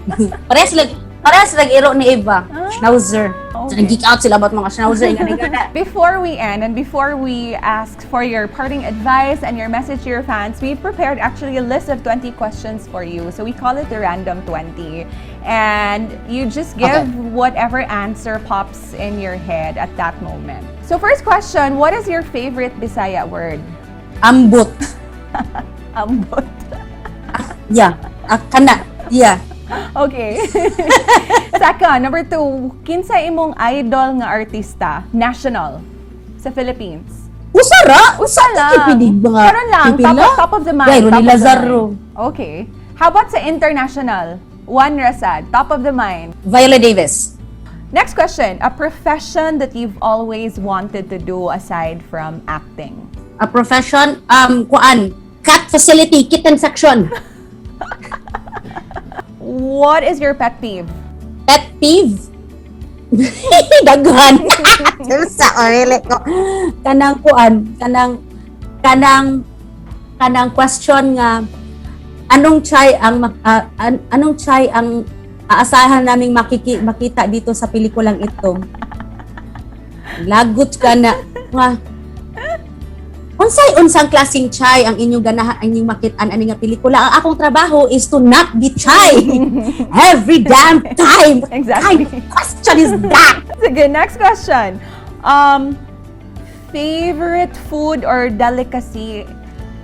S2: Parehas lang iro ni Eva. Schnauzer. So, nag-geek out sila about mga schnauzer. Nga nga.
S1: Before we end and before we ask for your parting advice and your message to your fans, we've prepared actually a list of 20 questions for you. So we call it the random 20. And you just give whatever answer pops in your head at that moment. So first question, what is your favorite Bisaya word?
S2: Ambot.
S1: Ambot.
S2: Yeah. Ah, kana. Yeah.
S1: Okay. Second, number two, kinsa imong idol nga artista, national, sa Philippines?
S2: Usa ra.
S1: Usa lang.
S2: Pwede mga
S1: Karon lang,
S2: pipila?
S1: top of the mind.
S2: Dahil
S1: Top
S2: Ronnie
S1: of the
S2: Lazaro.
S1: mind. Okay. How about sa international? Juan Rasad, top of the mind.
S2: Viola Davis.
S1: Next question, a profession that you've always wanted to do aside from acting.
S2: A profession, kuan, cat facility, kitten section.
S1: What is your pet peeve?
S2: Pet peeve? Daghan. Sa orele ko. Kanang kuan, kanang question nga anong Chai ang aasahan naming makita dito sa pelikulang ito? Lagot ka na nga unsay unsang klaseng Chai ang inyong ganahan ang inyong makitaan ani nga pelikula? Ang akong trabaho is to not be Chai every damn time. What kind of question is that?
S1: Sige, next question. Favorite food or delicacy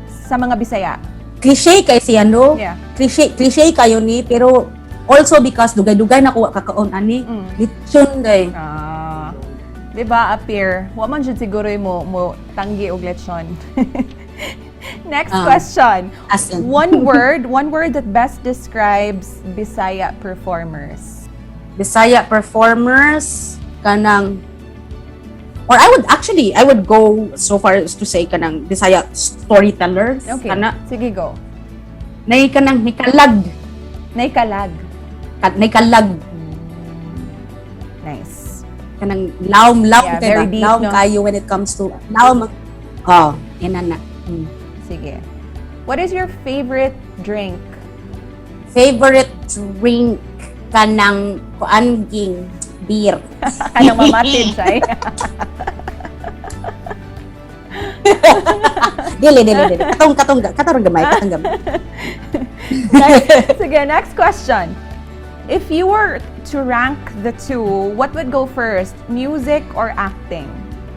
S1: sa mga Bisaya?
S2: Cliche kay siya, no?
S1: Yeah.
S2: Cliche cliche kayo ni, pero also because dugay-dugay na kuha kakaon ani, lechon day.
S1: Ah. 'Di ba, appear? Wa man jud siguro mo tanggi og lechon. Next question.
S2: As in.
S1: One word that best describes Bisaya performers.
S2: Bisaya performers, kanang, or I would actually, I would go so far as to say kanang Bisaya storytellers. Kana
S1: Sige, go.
S2: nay kanang nikalag.
S1: Naikalag.
S2: Nikalag.
S1: Nice.
S2: Kanang lawm lawm
S1: Yeah,
S2: kay
S1: very
S2: ba?
S1: deep,
S2: Lawm
S1: no?
S2: kayo when it comes to lawm. Oh, yan na na.
S1: Sige. What is your favorite drink?
S2: Favorite drink, kanang kuan ging beer.
S1: Anong mamatid siya, eh?
S2: Dili, dili, dili. Katong, katong, katong gamay, katong gamay.
S1: Next, sige, next question. If you were to rank the two, what would go first? Music or acting?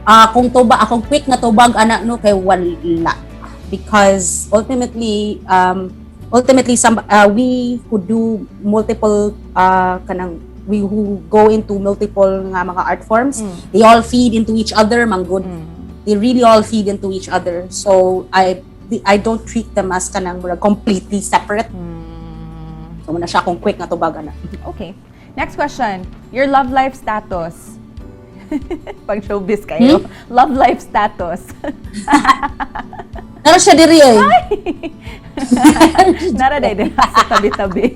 S2: Ah, kung tuba akong quick nga tubag ana, no, kay wala, because ultimately some we who do multiple kanang we who go into multiple nga mga art forms, they all feed into each other man gud. They really all feed into each other, so I don't treat them as kanang murag completely separate. So mao na siya akong quick nga tubag ana.
S1: Okay. Next question. Your love life status. Pag showbiz kayo. Love life status.
S2: Pero siya diri eh.
S1: Nara day din sa tabi-tabi.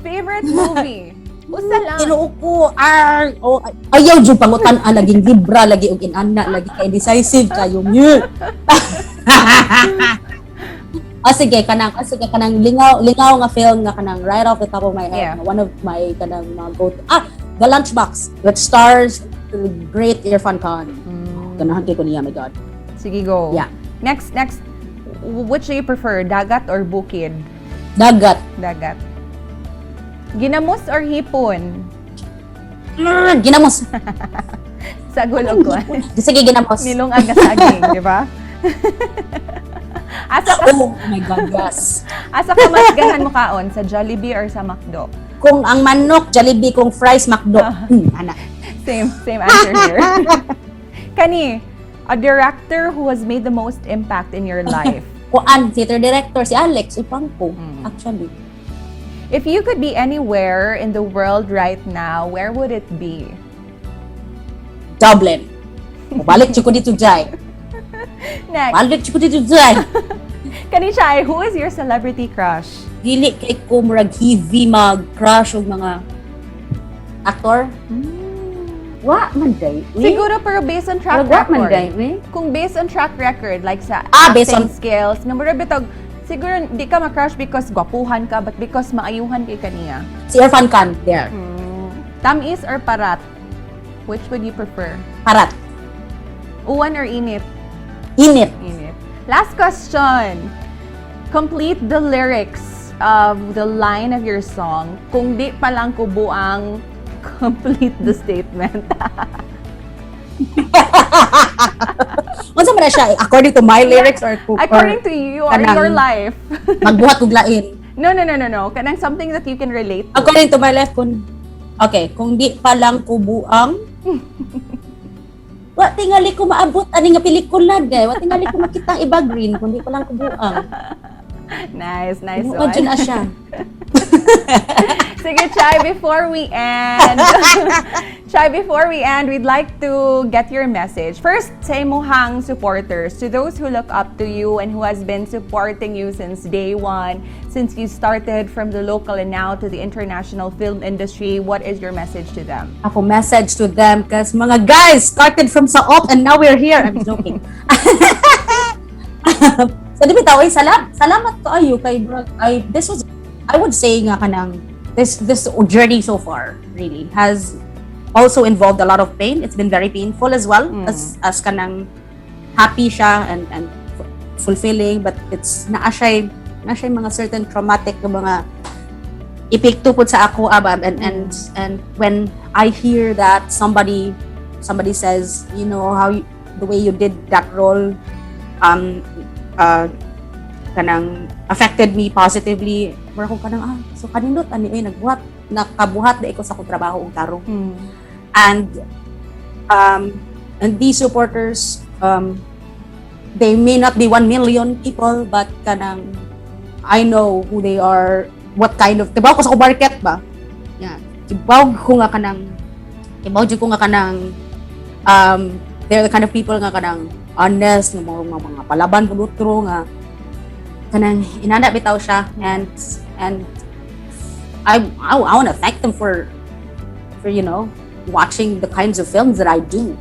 S1: Favorite movie? Usa lang.
S2: Ginoo ko, ay, oh, ayaw jud pangutan ah, laging Libra lagi og inana lagi kay indecisive kayo niyo. Ah, sige, kanang lingaw lingaw nga film nga kanang right off the top of my head, one of my kanang mga go ah, The Lunchbox, that stars the great Irfan Khan. Ganahan kay ko niya, my God.
S1: Sige, go.
S2: Yeah.
S1: Next, next. Which do you prefer? Dagat or bukid?
S2: Dagat.
S1: Dagat. Ginamos or hipon?
S2: Ginamos.
S1: Sa gulog ko.
S2: Sige, ginamos.
S1: Nilungag nga saging, di ba? Asa ka,
S2: Oh my God, yes.
S1: Asa ka mas ganahan mo kaon? Sa Jollibee or sa McDo?
S2: Kung ang manok, Jollibee, kung fries, McDo. Ana.
S1: Same, same answer here. Kani, a director who has made the most impact in your life?
S2: Kuan, theater director, si Alex Ipangko, actually.
S1: If you could be anywhere in the world right now, where would it be?
S2: Dublin. Balik ko dito, Jai.
S1: Next,
S2: Balik ko dito, Jai.
S1: Kani Chai, who is your celebrity crush?
S2: Dili kay ko murag heavy mag-crush og mga actor. Wa man day.
S1: Siguro pero based on track
S2: Murag wa man
S1: record.
S2: day, eh.
S1: Kung based on track record, like sa
S2: Ah, based
S1: acting
S2: on-
S1: skills, nga murag bitog, siguro di ka ma-crush because gwapuhan ka, but because maayuhan kay kaniya.
S2: Si Irfan Khan, there.
S1: Tamis or parat? Which would you prefer?
S2: Parat.
S1: Uwan or init?
S2: Init.
S1: Init. Last question. Complete the lyrics of the line of your song. "Kung di pa lang ko buang," complete the statement.
S2: Unsa man na siya? According to my lyrics or
S1: According to you or
S2: kanang-
S1: your life.
S2: Magbuhat og lain?
S1: No. Kanang something that you can relate to.
S2: According to my life, kung okay, kung di pa lang ko buang, wa tingali ko maabot ani nga pelikula de. Wa tingali ko makita ang iba green kung di pa lang ko buang.
S1: Nice, nice
S2: Tinuod
S1: one.
S2: jud na siya.
S1: Sige, Chai, before we end, Chai, before we end, we'd like to get your message. First, sa imuhang supporters, to those who look up to you and who has been supporting you since day one, since you started from the local and now to the international film industry, what is your message to them?
S2: Ako message to them, because mga guys started from sa op and now we're here. I'm joking. So di bitaw ay salamat kaayo kay bro, I this was, I would say nga kanang this journey so far really has also involved a lot of pain. It's been very painful as well as kanang happy siya and fulfilling, but it's naa siya mga certain traumatic nga mga epekto pud sa ako aba, and when I hear that somebody says, the way you did that role kanang affected me positively, mura ko kanang, ah, so kanindot ani ay nagbuhat, nakabuhat di ko sa akong trabaho og tarong. And these supporters, they may not be 1 million people, but kanang I know who they are, what kind of, diba ko sa market ba, yeah, kibaw jud ko nga kanang they're the kind of people nga kanang honest nga mga palaban pud utro nga kanang inana bitaw siya, and I want to thank them for watching the kinds of films that I do,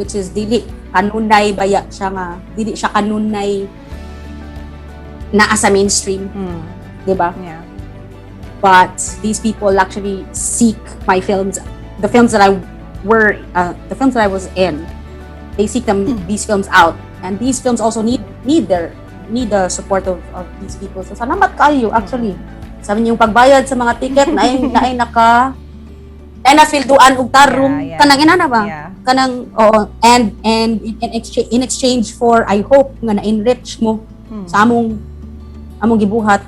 S2: which is dili kanunay baya siya nga dili siya kanunay naa sa mainstream, di ba?
S1: Yeah.
S2: But these people actually seek my films, the films that I was in. They seek them these films out, and these films also need need the support of these people. So salamat kaayo, actually. Sa inyong pagbayad sa mga ticket na ay naka ay naswelduan og tarong kanang inana ba?
S1: Yeah.
S2: Kanang, oo, and in exchange for, I hope nga na-enrich mo sa among gibuhat.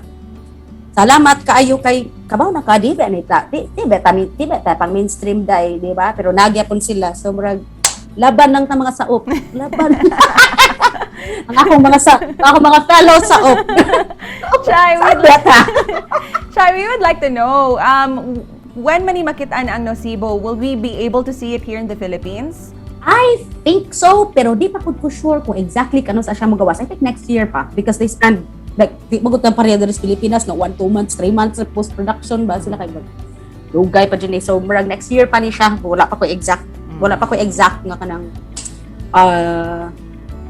S2: Salamat kaayo kay kabaw na ka, di ba ni ta di ba ta di ba ta pang mainstream dai, di ba? Pero nagyapon sila. So murag laban lang ta, mga saop. Laban. Ang akong mga fellow saop.
S1: Chai,
S2: Saop ta.
S1: Chai, we would like to know, when man ni makitaan ang Nocebo, will we be able to see it here in the Philippines?
S2: I think so, pero di pa pud ko sure kung exactly kanus-a siya magawas. I think next year pa because they spend like, di magud ta pareha diri sa Pilipinas nga 1, 2 months, 3 months sa post production ba sila kay mag dugay pa jud ni. So murag next year pa ni siya. Wala pa ko exact nga kanang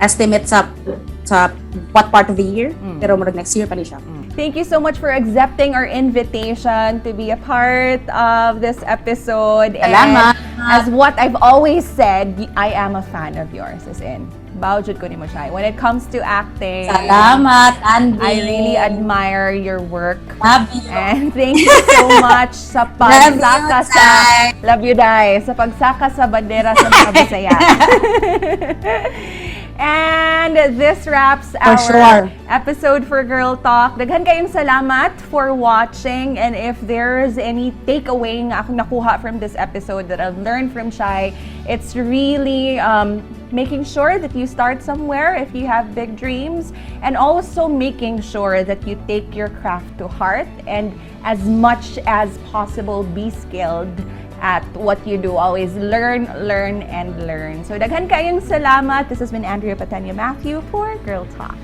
S2: estimate sa what part of the year, pero murag next year pa ni siya.
S1: Thank you so much for accepting our invitation to be a part of this episode. And
S2: Salamat.
S1: as what I've always said, I am a fan of yours. As in, bow jud ko nimo, Chai. When it comes to acting,
S2: Salamat, Andy.
S1: I really admire your work.
S2: Love you.
S1: And thank you so much sa
S2: Love you,
S1: pagsaka sa
S2: Chai.
S1: Love you, Dai. Sa pagsaka sa bandera sa mga Bisaya. And this wraps
S2: For
S1: our
S2: sure.
S1: episode for Girl Talk. Daghan kayong salamat for watching, and if there's any takeaway nga akong nakuha from this episode that I've learned from Chai, it's really making sure that you start somewhere if you have big dreams and also making sure that you take your craft to heart and, as much as possible, be skilled at what you do. Always learn, learn, and learn. So daghan kayong salamat. This has been Andrea Patania Matthew for Girl Talk.